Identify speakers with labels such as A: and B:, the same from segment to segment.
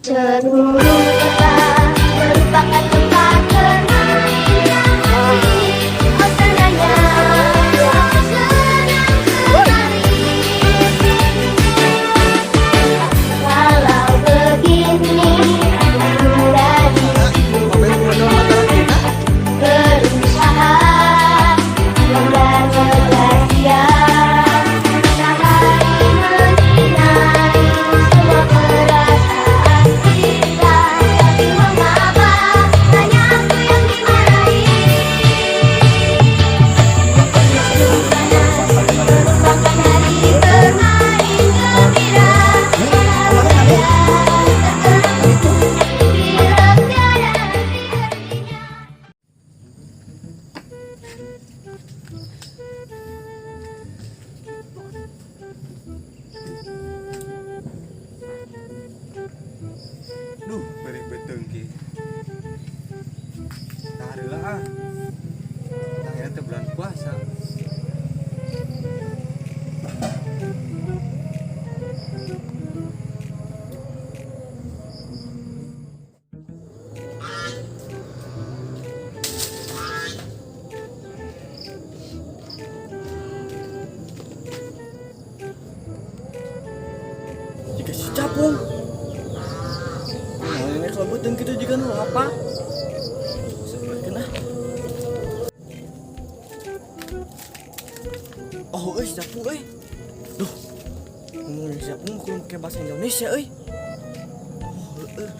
A: Seluruh kota merupakan tempat bermain yang asik. Oh senangnya, aku senang sekali. Walau begini, aku gadisku berusaha mengejar siang. Matahari menyinari semua perasaan kita. Tapi mengapa hanya aku yang dimarahi? Musim panas merupakan hari bermain gembira. Selalu saja terkena pilek tiada henti-hentinya.
B: Duh, perih beuteung, Ki. Tah heula ah. Tah ayeuna teh bulan puasa.
C: Jiga si Capung. Nah, ini kalau beuteung kitu juga nu apa? Seperti ah. Oh, euy, si Capung euy. Duh. Ngomong si Capung kudu make bahasa Indonesia euy. Oh, heueuh.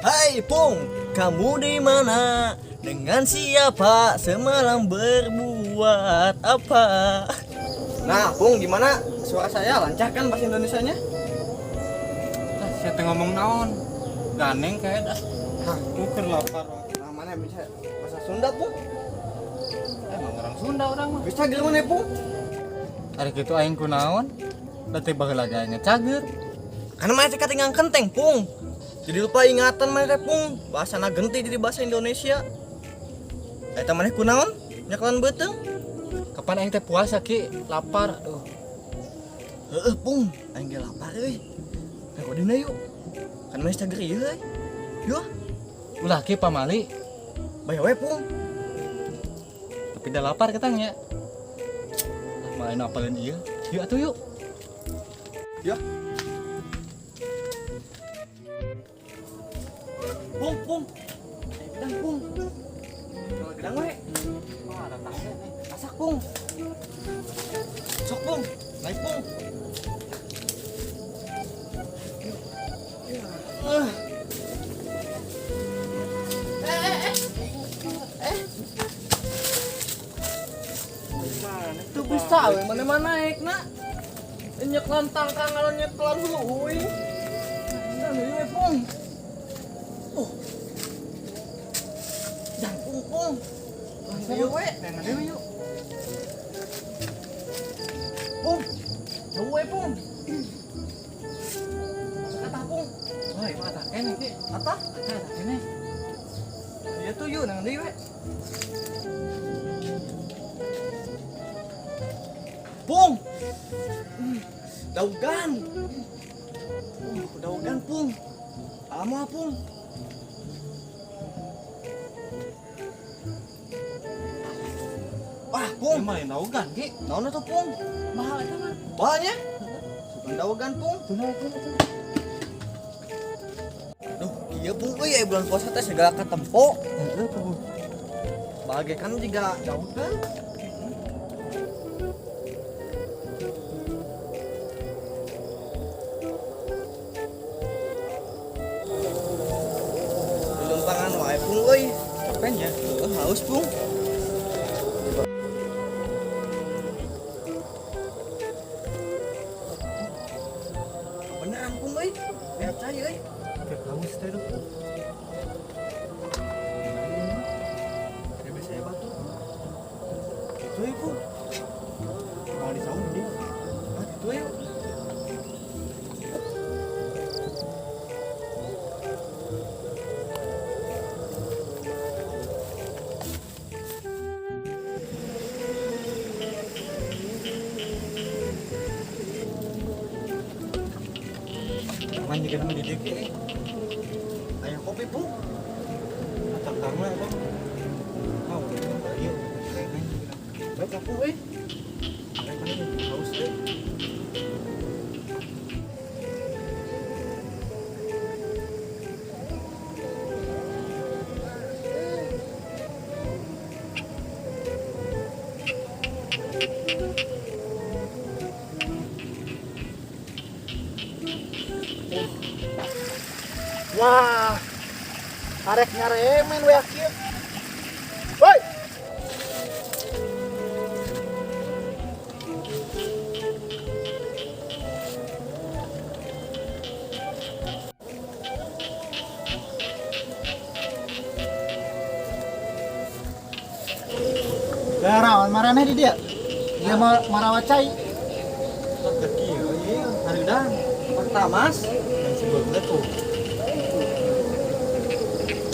C: Hai Pung, kamu di mana? Dengan siapa semalam berbuat apa? Nah, Pung, gimana? Suara saya lancar kan bahasa Indonesianya?
B: Tah sia teh ngomong naon? Ganeng kayak dah. Hah, keur lapar.
C: Nah, mana bisa bahasa Sunda, Pung?
B: Emang orang Sunda urang mah.
C: Bisa gimana, Pung?
B: Ari kitu aing kunaon? Da teh baheula ge aing cager.
C: Karena mana teh katinggalan kenteng, Pung. Jadi lupa ingatan mana teh, Pung. Bahasa genti jadi bahasa Indonesia. Eta maneh kunaon? Nyekelan beuteung?
B: Kapan aing teh puasa, Ki? Lapar. Aduh.
C: Heeh, Pung. Aing ge lapar euy. Nah, kodina yuk. Kan maneh cager ieu euy. Yuk,
B: Ulah, Ki, pamali.
C: Bae we, Pung.
B: Tapi dah lapar ketang ya. Ah, main apalin ieu. Yuk atuh yuk.
C: Yuk. Pung, Pung. Ayo gedang, Pung. Kalau gedang we.
B: Oh, ada tangga nih.
C: Asak, Pung. Sok, Pung. Naik, Pung. Eh. Eh, eh, eh. Mana itu bisa we mana mana naik nak. Nyeklan tangkang kalau nyeklan hulu euy. Nah, ini we, Pung. Oh. Jangan, Pung, Pung. Ayo we.
B: Nengan deui yuk.
C: Pung. Jauh we, Pung. Masuk kata, Pung.
B: Oh, ieu mah atah keneh, Ki.
C: Atah?
B: Atah atah keneh.
C: Iya tuh yuk, nang deui we. Pung. Daugan. Daugan, Pung. Lama, Pung. Wah, Pung.
B: Ieu mah lain daugan, Ki.
C: Naon atuh, Pung?
B: Mahal eta mah.
C: Bahannya? Bukan daugan, Pung.
B: Tuh, tuh, tuh.
C: Duh, iya, Pung euy, aya bulan puasa teh segala katempo.
B: Heeh, Pung.
C: Bagai kan juga daugan. Lumpangan wae, Pung euy.
B: Capeknya.
C: Heueuh, haus, Pung. Beneran, Pung euy. Lihat cai euy.
B: Kayak haus teh tuh.
C: Ya bisa ya batu. Itu ya, Pung.
B: Mau disaung di.
C: Ah, itu ya.
B: Ngan juga nama didik eh.
C: Aya kopi, Pung.
B: Acak karma eta. Ah, udah ieu. Keren.
C: Baik aku eh.
B: Keren haus deh.
D: Wah, arek nyaremen we kieu. Woi. Garawan maraneh di dia. Dia mau marawa cai.
B: Kieu ieu hareudang.
C: Pertama,
B: Yang sebelumnya tuh.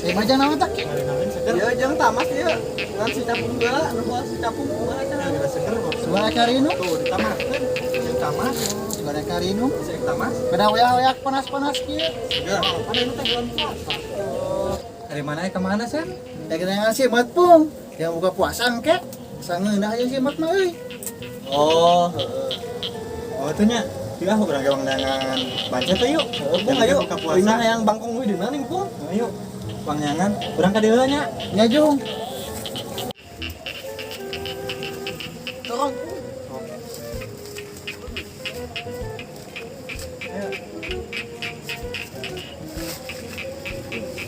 D: Majang naon tak?
C: Iya, jangan tamas dia. Ngan si capung heula, nu si capung kumaha cenah.
B: Seger kok.
D: Suara karinu.
B: Tuh ditamaskeun. Jeung tamas,
D: Suara karinu.
B: jeung tamas.
D: Beda weak-weak panas-panas kieu.
B: Seger. Pan ini teh bulan puasa. Dari mana ke mana sih?
D: Ya kita ngasih mat pung. Yang buka puasa engke. Sangeunah aya si mat mah euy.
C: Oh, heeh.
B: Oh, itu nya. Yuk ah urang gawang neangan baca tuh yuk.
C: Heeh, Pung ayo.
B: Buka puasa.
C: Lina yang bangkong we dina ning, Pung.
B: Ayo. Pangyangan, urang ka dieu nya.
D: Nya jung.
C: Tolong, Pung.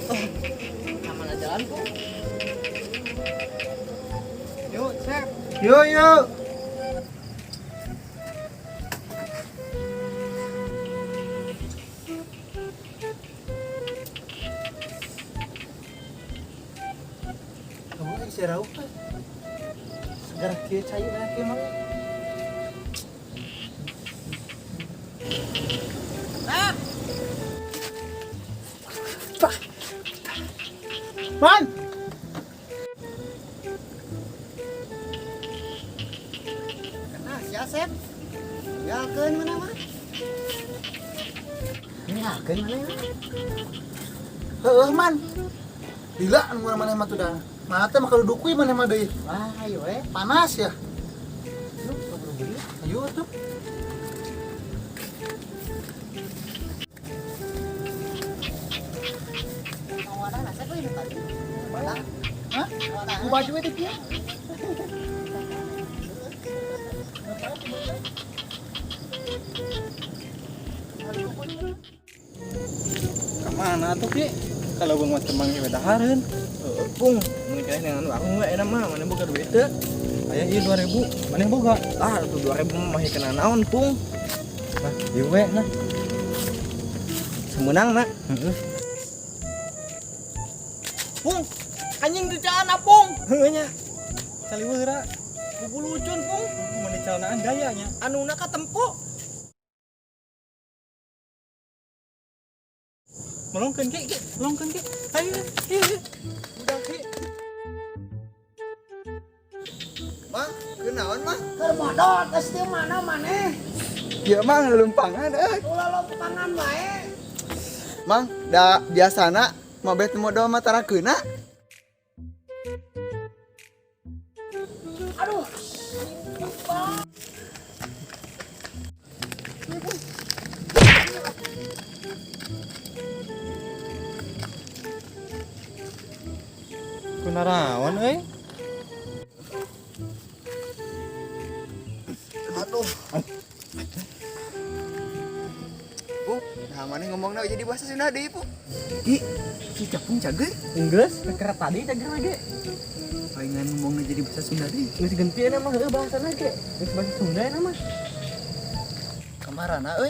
C: Oh, mana jalan, Pung?
B: Yuk, cek.
D: Yo yo. Kamu si raup kan? Segar kieu cai na kieu mah. Man.
E: Nah, si Asep. Tinggalkeun mana mah? Tinggalkeun mana mah?
D: Heueuh man. Lila anu maneh mah tuh dah. Mana teh mah kaluduk we maneh mah deui.
E: Wah, ayo eh.
D: Panas ya.
E: Yuk, keburu beli.
D: Ayo tuh.
E: Tawaran Asep euy nu tadi. Mana?
D: Hah? Ku baju we teh kieu.
B: Kemana tuh Ki? Kalau bang mas kembang ieu dahareun.
C: Heeh, Pung. Mun kena dengan warung we enak mah, mana boga duit teu?
B: Aya ieu 2000, maneh boga?
C: Ah, tuh 2000 mah masih kena naon, Pung.
B: Nah, ieu we nah.
C: Semenang, nak.
B: Heeh.
C: Pung, anjing di celana, Pung.
B: Heueuh nya. Caliweura.
C: Bubulucun, Pung.
B: Mun di celanaan gaya nya.
C: Anuna katempo.
B: Melongkeun Ki, Ki, melongkeun Ki. Ayo, ayo. Udah Ki.
C: Mang, kunaon, Mang?
E: Keur modot geus teu mana maneh?
C: Ieu Mang lumpangan euy.
E: Ulah lompangan wae.
C: Mang, da biasana mabet modal mah tara keuna.
E: Aduh.
B: Kunaraon euy?
C: Aduh. Pung, nah mana ngomongna jadi bahasa Sunda deui, Pung. Ki, si Capung cager.
E: Geus, keker tadi cager lagi.
C: Palingan ngomongna jadi bahasa Sunda deui.
E: Geus gantian emang heueuh bahasana ge. Geus bahasa Sunda na mah.
D: Kamarana euy?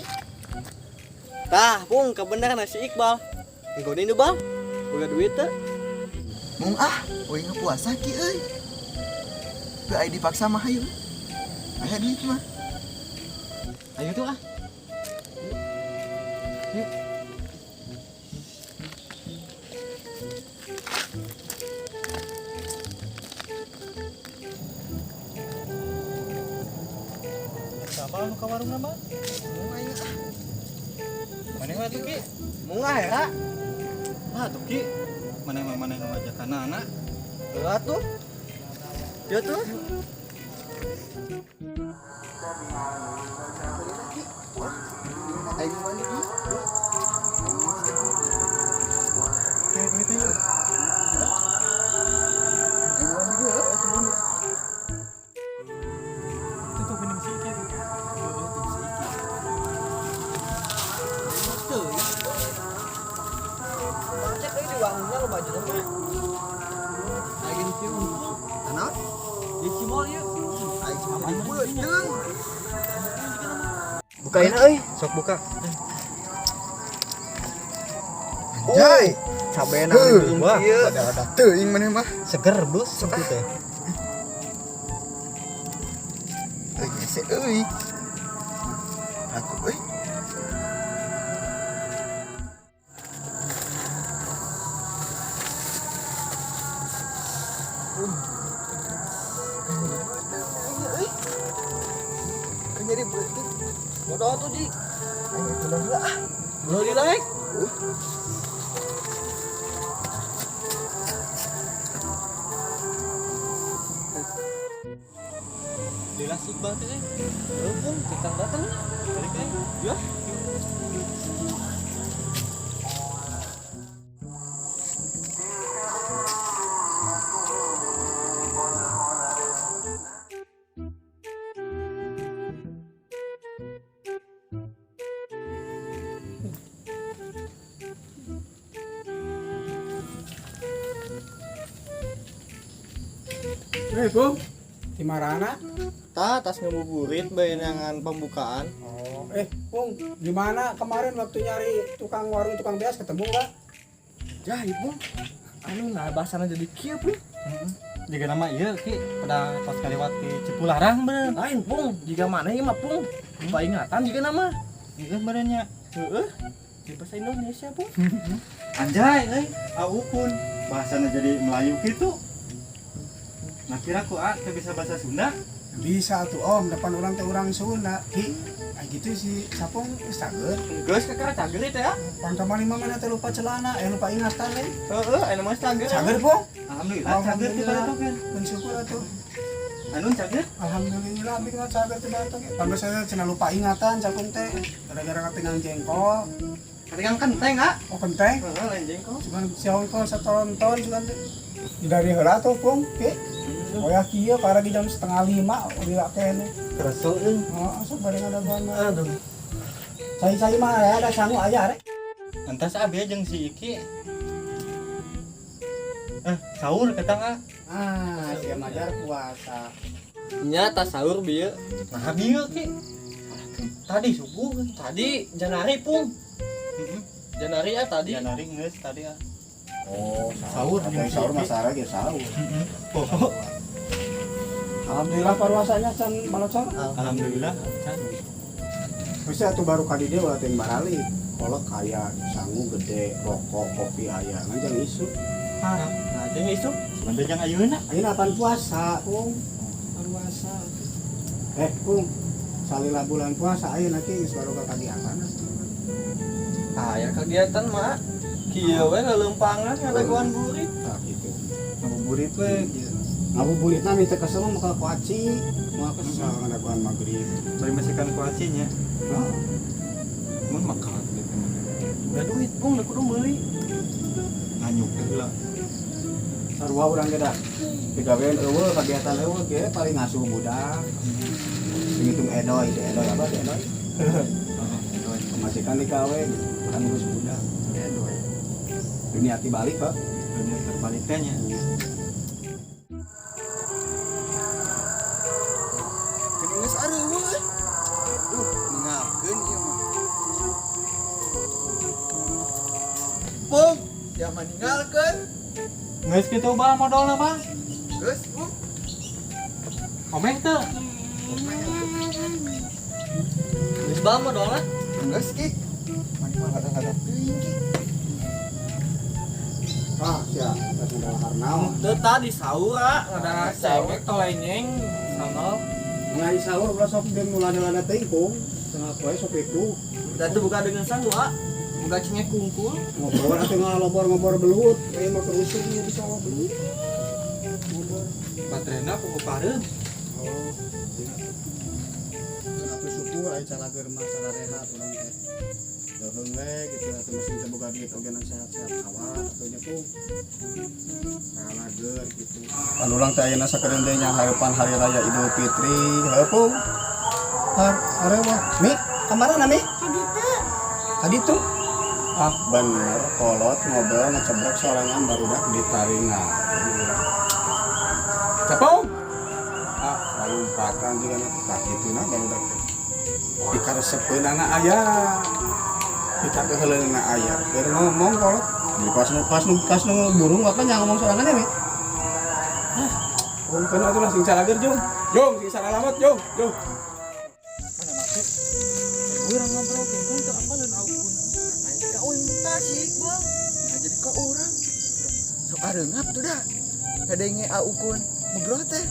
C: Tah, Pung, kebenaran si Iqbal. Nggodein nu, Bang. Boga duit teu? Mung ah, euy puasa ki euy. Teu aya dipaksa mah hayu. Aya duit mah.
B: Ayo tuh ah. Yuk. Siapa nu ka warungna, Bang?
C: Mung ayo ah.
B: Maneh mah atuh Ki.
C: Munga era.
B: Ah tuh Ki. Maneh mah maneh nu ngajakan anak.
C: Heuh atuh. Dia tuh.
D: Aing mandi Ki.
B: Kayak duitnya yuk.
D: Aing mandi dia.
B: Itu tuh bening si Iki tuh.
C: Heuh tuh si Iki. Tuh. Macet euy di warungnya loba jelema. Aing kieu unggul.
D: Naon?
C: Di Cimol ieu.
D: Aing sama beuteung.
C: Bukain euy.
B: Sok buka.
D: Anjay.
C: Cabena
D: Heuh,
B: Wah,
C: ieu.
D: Ada teuing maneh mah.
B: Seger bos sok teh.
D: Euy hese euy. Atuh euy. Kan jadi beuteung.
C: Bodoh tuh di.
D: Aing udah heula ah.
C: Belum di like.
B: Lila si Iqbal teh.
C: Heuh, Pung, datang datang.
B: Balik teh.
C: Ya.
F: Eh, Bung. Di marana?
C: Tah, tas ngabuburit bayangan pembukaan.
F: Oh, Bung, gimana kemarin waktu nyari tukang warung tukang beas ketemu nggak?
C: Jahit, Bung. Anu nah bahasana jadi kieu, Bung.
B: Jika nama iya Ki pada pas kaliwat di Cipularang bener.
C: Lain, Pung. Jika mana ieu mah, Pung. Lupa ingatan jika nama.
B: Iya benernya.
C: Heeh. Di bahasa Indonesia, Pung.
B: Anjay euy, aukun. Bahasana jadi Melayu gitu. Nah kira ku ah teu bisa bahasa Sunda.
F: Bisa tuh Om, depan orang teh orang Sunda. Ki, ah gitu si Sapung geus cager.
C: Geus kakak cager teh ya.
F: Pan kamari mah mana teh lupa celana, lupa ingatan euy.
C: Heeh, aya mah cager.
F: Cager, Bung.
B: Alhamdulillah cager kita itu kan.
F: Bersyukur atuh.
B: Anu cager?
F: Alhamdulillah abdi mah cager teh batok. Pan saya cenah lupa ingatan Capung teh. Gara-gara katinggal jengkol.
C: Katingang kenteng, ah.
F: Oh, kenteng.
C: Heeh, lain jengkol.
F: Cuman si jengkol satonton cuman teh. Dari heula tuh, Pung, Ki. Oh ya kieu karena di jam 4:30 lila kene.
B: Kerasa euy.
F: Oh, sok bareng ada banget.
C: Aduh.
F: Cai-cai mah aya ada sangu aya rek.
B: Entas abi jeung si Iki. Sahur ketang ah.
F: Ah, sia majar puasa.
C: Nya tas sahur bieu.
B: Nah bieu Ki. Tadi subuh kan.
C: Tadi Janari, Pung.
B: Heeh.
C: Janari ya tadi.
B: Janari geus tadi ah.
F: Oh,
B: Sahur,
F: sahur. Sahur mah sare ge sahur.
B: Oh,
F: Alhamdulillah paruasanya can balocor.
B: alhamdulillah. Can.
F: Geus atuh baru ka dieu ulah teuing baralik. Kolek kaya, sangu gede, rokok, kopi aya, ngan jang isuk.
B: Haram.
C: Nah, jeung isuk.
B: Sebentar jang ayeuna.
F: Ayeuna apaan puasa, Pung? Puasa. Pung, salila bulan puasa ayeuna ki geus baru ka kagiatan.
C: Ah, ya kegiatan mah. Kieu we leuleumpangan ngadagoan burit.
F: Tah gitu.
B: Ngabuburit we gitu.
F: Ngabuburitna mah teu kesel mah ka kuaci, moal kesel ngadagoan magrib.
B: Bari masikan kuacinya.
F: Oh,
B: Mun makan gitu.
C: Udah duit, Pung, da kudu meuli.
B: Nganyuk teh heula.
F: Sarua urang ge dah. Digawean eueuh kagiatan eueuh ge paling ngasuh budak. Ngitung edoy, di edoy apa di edoy?
B: Heeh, edoy.
F: Pemajikan digawe, urang ngurus budak. Edoy. Dunia tibalik, Pak.
B: Dunia terbalik teh nya.
D: Geuning geus areueuh euy. Duh, ninggalkeun ieu mah. Pung, sia mah ninggalkeun.
B: Geus kitu bah modalna bang.
D: Geus, Pung.
B: Omeh teu?
C: Geus bae modalna.
D: Geus Ki. Maneh mah lada-lada teuing Ki.
F: Ah, sia, geus ngadahar naon.
C: Teu tadi sahur ah, ngadahar cengek tolenyeng sambal.
F: Ngai sahur ulah sok jeung nu lada-lada teuing, Pung. Tengah poe sok itu.
C: Dan itu buka dengan sangu ah. Boga cengek kungkul.
F: Ngobrol atuh ngalobor ngobor belut, ieu mah keur usum ieu di sawah belut. Ngobor.
B: Baterena ku pareum.
F: Oh. Atuh syukur aya calageur mah sararehat urang teh. Leuheung we gitu atuh mesin teh boga duit oge sehat-sehat awat atuh nya pung. Calageur gitu. Pan urang teh ayeuna sakedeung deui nyanghareupan hari raya Idul Fitri, heuh pung. Har arewa. Mi, kamarana Mi?
A: Kaditu.
F: Kaditu. Ah, bener kolot ngobrol ngecebrek sorangan barudak ditaringa. Cepung. Ah, lompatan juga na tak kitu na barudak teh. Dikaresepeunana aya. Dikakeuheuleunana aya. Keur ngomong kolot di pas nu burung apa nya ngomong sorangan ya, Mi? Ah, oh, atuh lah sing calageur jung. Jung, sing salamat jung, jung.
B: Mana make? Urang ngobrol kungkul teu apaleun aukun.
C: Ka uing Tasik, Bang. Nah, jadi ka urang. Sok areungap tuh dah. Kadenge aukun ngobrol teh.